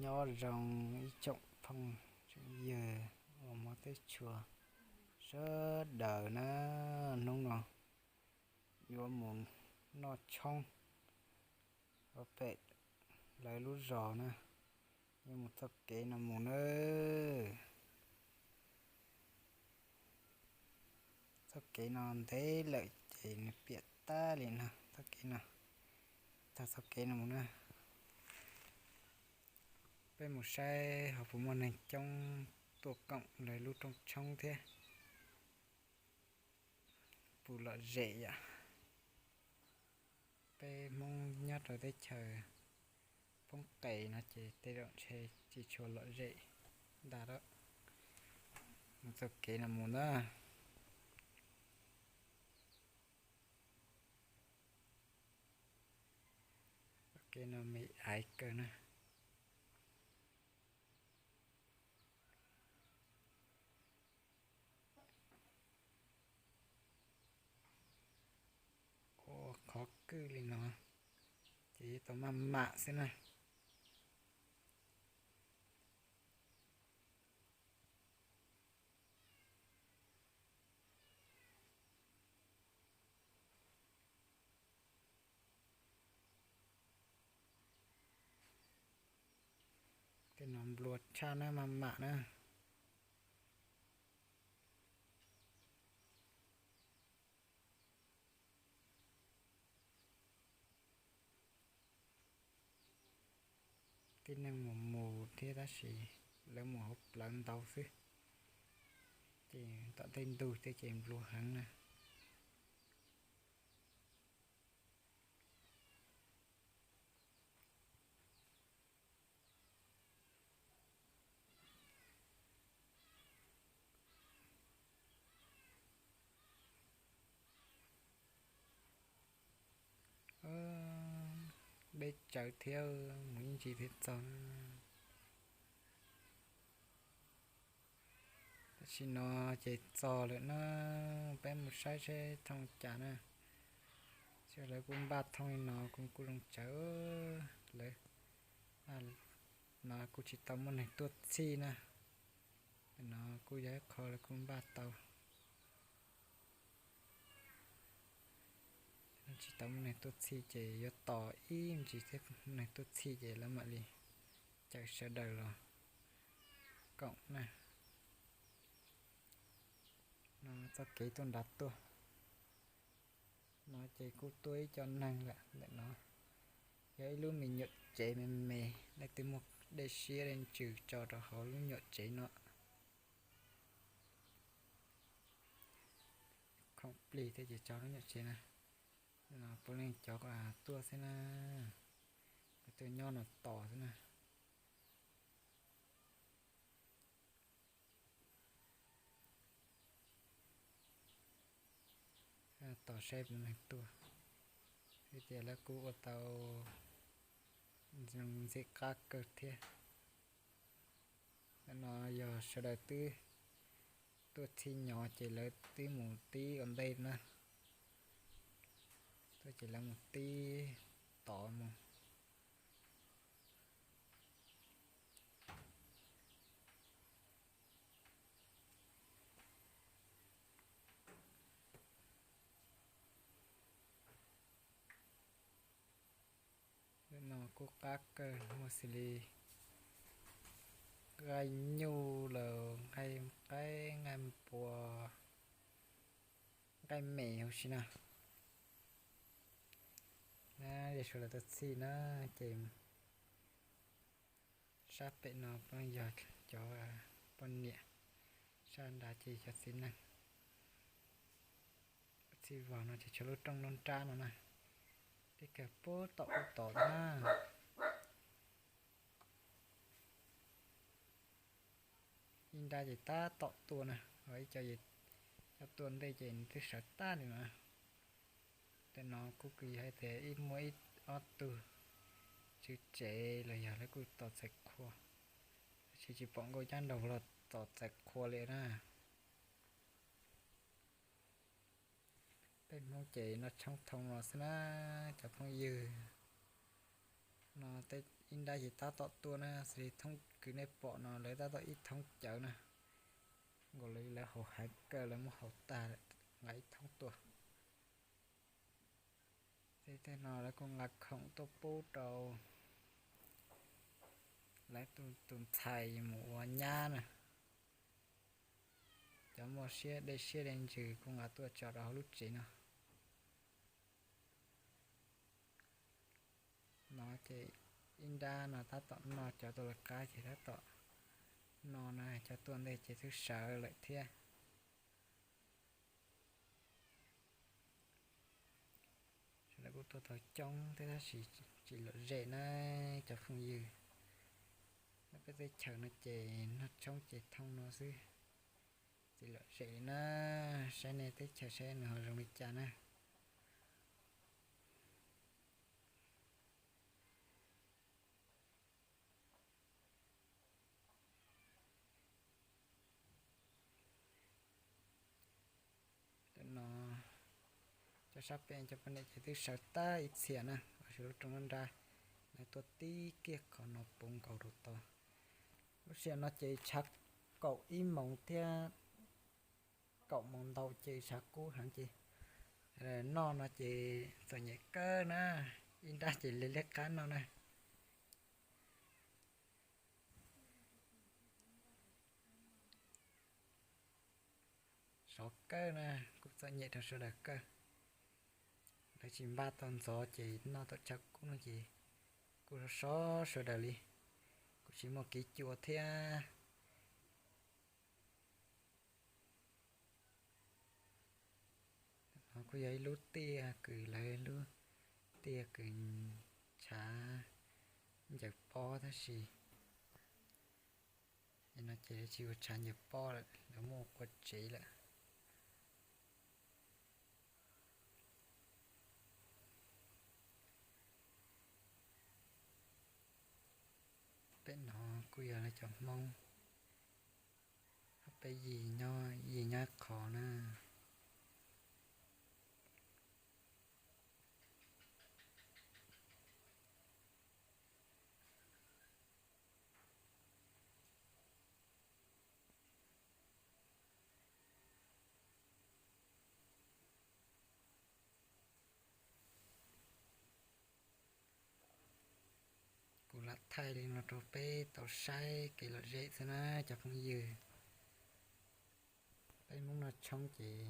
Nyob zoo ib tsoom phooj tsoom ywg uas Hmoob teb chaws sawv daws na, hnub no yuav mus noj tshoob rau pem lawv lub zos na, yuav mus txoj kev no mus na. Txoj kev no ntev lawm ces nws piam tag li no, txoj kev no, tag txoj kev no mus na. Peb mus saib ho puas muaj neeg coob tuaj koom lawv lub rooj tshoob thiab puas lom zem yom. Peb Hmoob nyob rau teb chaws poob qes no ces tej zaum ntshe tsis tshua lom zem ntag. Mus txoj kev no mus na. Txoj kev no me aiv kawg na. Ua qhov kwj li no ces yuav tau maj mam xwb na. Tej no nplua tshaj na, maj mam na. Tib neeg mus mus thiab tab sis lawv mus hauv plawv ntau xwb, ces tom tej ntug thiab ces nplua heev na. Deb tsawv thiab, mus ib ntsis thiab txog. Tam sim no ces txog lawm na, peb mus saib seb thooj cas na. Seb lawv kuj npaj thooj li no kuj zoo tsawv lawm. No kuj tsis tau muaj neeg tuaj txhij na. No kuj yog ib qho lawv kuj npaj tau. Tsis tau muaj neeg tuaj txhij ces yuav tos ib ntsis thiab, muaj neeg tuaj txhij ces lawv mam li caw sawv daws los koom na. No txoj kev tuaj nrad tuaj. No ces kuj tuaj ib co neeg lawm ntawm no. Yog ib lub me nyuam tsev me me, leej twg muaj dej siab dej ntsws tso rau hauv lub nyuam tsev no. Khoom plig thiab ces tso lub nyuam tsev na. No puav leej cov tuaj xwb na, cov tuaj nyob no tos xwb na. Tos saib puas muaj neeg tuaj, vim tias lawv kuj ua tau ntxim qab kawg thiab. Ntawm no yog sawv daws twb tuaj txhij nyob ces lawv twb mus tib ua ntej na. Tuaj ces lawv mus tib tod mus. Lub no kuj qab kawg, muaj xws li nqaij nyuj los nqaij qaib, nqaij npua, nqaij mem huv si na. Yog sawv daws tuaj txhij na ces sab pem no pheej yog cov poj niam, sab nrad ces cov txiv neej. Txhij vog no ces tshuav lub rooj nruab nrab no na, tib kawg puag tom ub tod na. Ib nrab ces tab tom tuaj na, ho ib co, cov tuaj ntej ces nws twb sawv tag li no. Ntawm no kuj kuj yog hais tias ib muaj ib ob tug tswv tsev los yog lawv kuj tos txhais qhua, tab sis tsis pom nkauj cab nraug los tos txhais qhua li na. Peb Hmoob ces noj tshoob thoob no xwb na cov phooj ywg. No tej Ib nrab ces tab tom tuaj na, xws li thoob kws nej pom no lawv tab tom ib thoob cawv na, nkaus li lawv haus heev kawg lawv muab haus tag lawm, nqa ib thoob tuaj. Tej teg no lawv kuj nqa khoom tuaj pub rau lawv tus ntxhais mus ua nyab na. Cov muaj siab dej siab dej ntsws kuj nqa tuaj tso rau hauv lub tsev no. No ces ib nrab no tab tom noj, cov tuaj lawv qab ces tab tom noj na, cov tuaj ntej ces twb sawv lawm thiab. Sawv daws kuj tuaj tau coob thiab tab sis tsis lom zem na cov phooj ywg. Nyob peb teb chaws no ces noj tshoob ces thooj no xwb, tsis lom zem li na. Saib nej teb chaws saib nws ho zoo li cas na. Tam no cov sab peb cov poj niam ces twb sawv tag ib txhia na, los sis lub rooj nrab lawv tuaj tib kiag qhov no puv nkaus rau tod. Lub sij hawm no ces tshav kaum ib moos thiab kaum moos ntau ces tshav kub heev ces noj no ces txom nyem kawg na, ib nrab ces li liab qab noj na. Sov kawg na, kuj txom nyem rau sawv daws kawg. Lawv tsis npaj tau ntxov ces noj tau tshav kub no ces kuj sov sov sawv daws li, kuj tsis muaj kev cua thiab. No kuj yog ib lub tiaj kws lawv lub tiaj kws tshav ncaws pob tab sis no ces lawv tsis ua tshav ncaws pob lawm, lawv muab ua qua tsev lawm. Peb no kuj yog lawv cov Hmoob, peb yim nyob, yim nyob qhov na. Kuv lam thaij li no rau peb tau saib kev lom zem xwb na cov phooj ywg. Peb Hmoob noj tshoob ces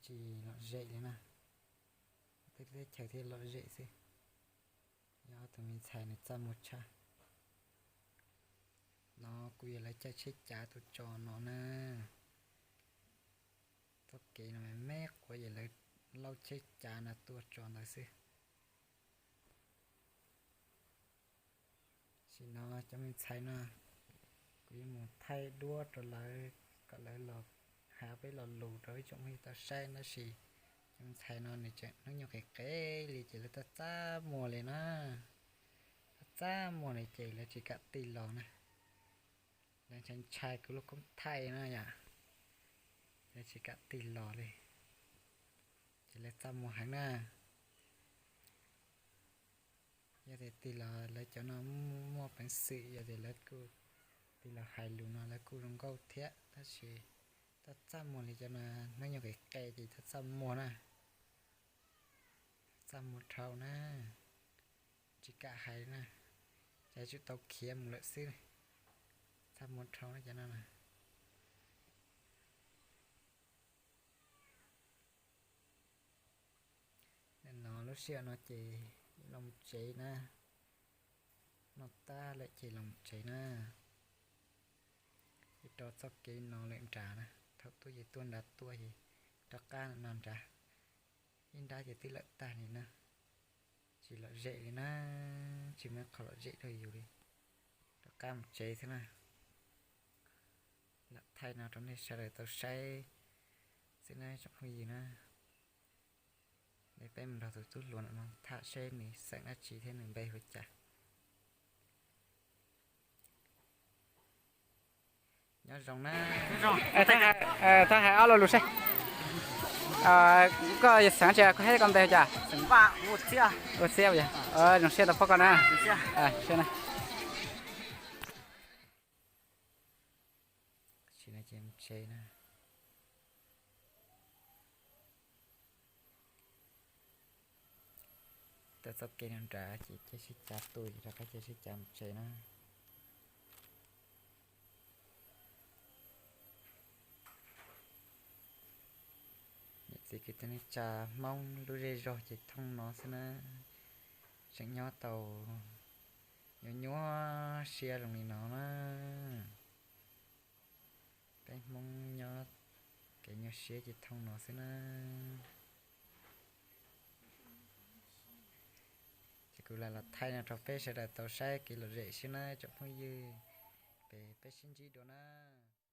tsis lom zem li na, tej teb chaws thiaj lom zem xwb. Yog ob tug me ntxhais nws txaj muag tshaj. No kuj yog lawv caij tsheb cav tuaj tso no na. Txoj kev no me quav yog lawv laub tsheb cav no tuaj tso ntawd xwb. Tam sim no cov me ntxhais no, kuv yuav mus thaij duab rau lawv kom lawv los hais peb lo lus rau ib tsoom phooj ywg tau saib tab sis cov me ntxhais no nws tseem hnub nyoog qis qev li ces lawv txaj txaj muag li na. Txaj txaj muag li ces lawv tsis kam tig los na. Lawv ntshai ntshai kuv lub koob thaij na yom, lawv tsis kam tig los li, ces lawv txaj muag heev na. Yog tias tig los lawv cov no muaj peev xwm, yog tias lawv kuj tig los hais lus no lawv kuj zoo nkauj thiab tab sis txaj txaj muag li cov no, hnub nyoog qis qe ces txaj txaj muag na. Txaj muag dhau na, tsis kam hais na, ces tsum tau khiav mus lawm xwb. Txaj muag dhau na cov no na. No lub sij hawm no ces los tsev na, noj tag lawm ces los tsev na. Ces rau txoj kev no lawm nrad na, thaum tuaj ces tuaj nrad tuaj ces rov qab no nrad, ib nrab ces twb lawm tag li na. Tsis lom zem li na, tsis muaj qhov lom zem rau yus li. Rov qab mus tsev xwb na. Lam thaij no rau nej sawv daws tau saib xwb na tsoom phooj ywg na. Peb mus nrog tus tub hluas no tham seb nws xeem dab tsi thiab nws npe hu cas. Nyob zoo na. Thaj hais ob lo lus seb. Koj yog xeem tsi, koj thiab koj npe cas? Ua Txiab, zoo siab tau pom koj na. Tsis na ces mus tsev na. Tau txoj kev no nrad ces cia sib cav tu, rov qab cia sib cav mus tsev na. Niam txiv kwv tij neej tsa Hmoob lub zej zog ces thooj no xwb na. Tseem nyob tau nyuaj nyuaj siab zoo li no na. Peb Hmoob nyob kev nyuaj siab ces thooj no xwb na. Ces kuv lam los thaij no rau peb sawv daws tau saib kev lom zem xwb na tsoom phooj ywg. Peb, peb sib ntsib dua na.